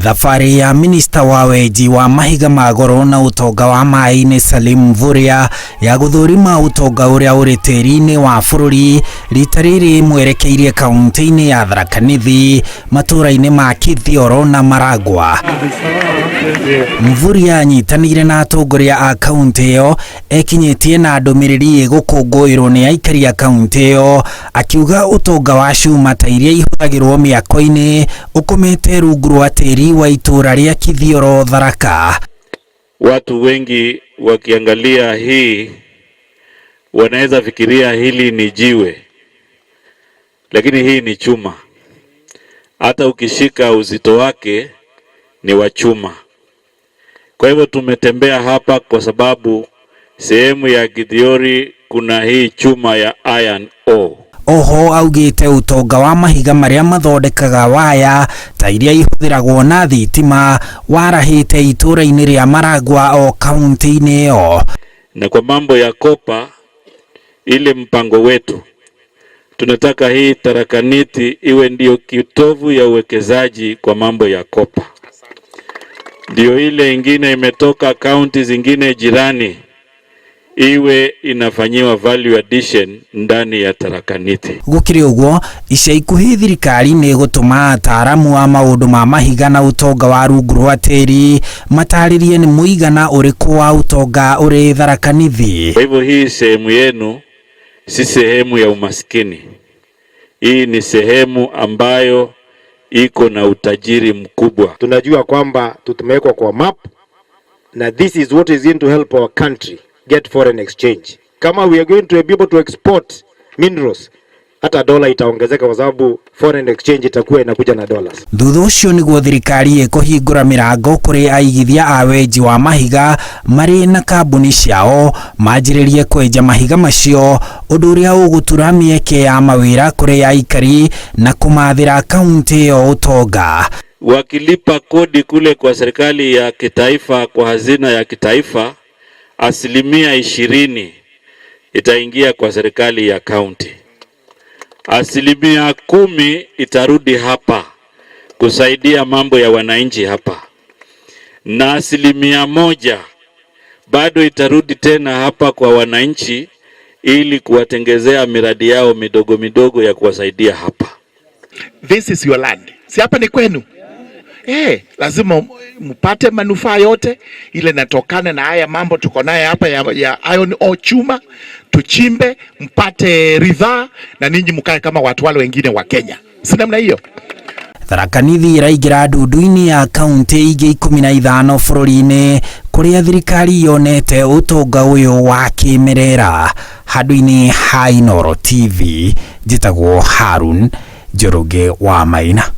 Thabarĩ ya minista wa wenji wa mahiga ma goro na ũtonga wa maĩ-inĩ Salim Mvurya ya gũthũrima ũtonga ũrĩa ũrĩ tĩri-inĩ wa bũrũri rita rĩrĩ mwerekeirie kaunti-inĩ ya Tharaka Nithi matũũra-inĩ ma Kithioro na Maragwa. Mvurya anyitanĩire na atongoria a kaunti ĩyo ekinyĩtie na ndũmĩrĩri ĩgũkũngũĩrwo nĩ aikari a kaunti ĩyo akiuga ũtonga wa cuma ta iria ihũthagĩrwo mĩako-inĩ ũkomete rungu rwa tĩri wa itũũra rĩa Kithioro Tharaka. Watu wengi wakiangalia hii wanaweza fikiria hili ni jiwe, lakini hii ni chuma. Hata ukishika uzito wake ni wa chuma. Kwa hivyo tumetembea hapa kwa sababu sehemu ya Githiori kuna hii chuma ya iron ore. Oho augĩte ũtonga wa mahiga marĩa mathondekaga waya ta iria ihũthĩragwo na thitima warahĩte itũũra-inĩ rĩa Maragwa o kaunti-inĩ ĩyo. Na kwa mambo ya copper, ile mpango wetu tunataka hii Tharaka Nithi iwe ndio kitovu ya uwekezaji kwa mambo ya copper. Ndio ile ingine imetoka kaunti zingine jirani iwe inafanyiwa value addition ndani ya Tharaka Nithi. Gũkĩrĩ ũguo, ica ikuhĩ thirikari nĩ ĩgũtũma ataaramu a maũndũ ma mahiga na ũtonga wa rungu rwa tĩri matarĩrie nĩ mũigana ũrĩkũ wa ũtonga ũrĩ Tharaka Nithi. Kwa hivyo hii sehemu yenu si sehemu ya umaskini. Hii ni sehemu ambayo iko na utajiri mkubwa. Tunajua kwamba tumewekwa kwa map na this is what is going to help our country get foreign exchange. Kama we are going to be able to export minerals, hata dola itaongezeka kwa sababu foreign exchange itakuwa inakuja na dollars. Thutha ũcio nĩguo thirikari ĩkũhingũra mĩrango kũrĩ aigithia a wenji wa mahiga marĩ na kambuni ciao manjĩrĩrie kwenja mahiga macio, ũndũ ũrĩa ũgũtura mĩeke ya mawĩra kũrĩ aikari na kũmathĩra kaunti ĩyo ũtonga. Wakilipa kodi kule kwa serikali ya kitaifa, kwa hazina ya kitaifa, 20% itaingia kwa serikali ya kaunti, 10% itarudi hapa kusaidia mambo ya wananchi hapa, na 1% bado itarudi tena hapa kwa wananchi ili kuwatengezea miradi yao midogo midogo ya kuwasaidia hapa. This is your land. Si hapa ni kwenu? Lazima mpate manufaa yote ile natokana na haya mambo tuko naye hapa ya iron ore chuma, tuchimbe mpate ridhaa na ninyi mkae kama watu wale wengine wa Kenya. Si namna hiyo? Tharaka Nithi ĩraingĩra ndundu-inĩ ya kaunti ingĩ 15 bũrũri-inĩ kũrĩa thirikari yonete ũtonga ũyũ wa kĩmerera. Handũ-inĩ ha Inooro TV, njĩtagwo Harun Njoroge wa Maina.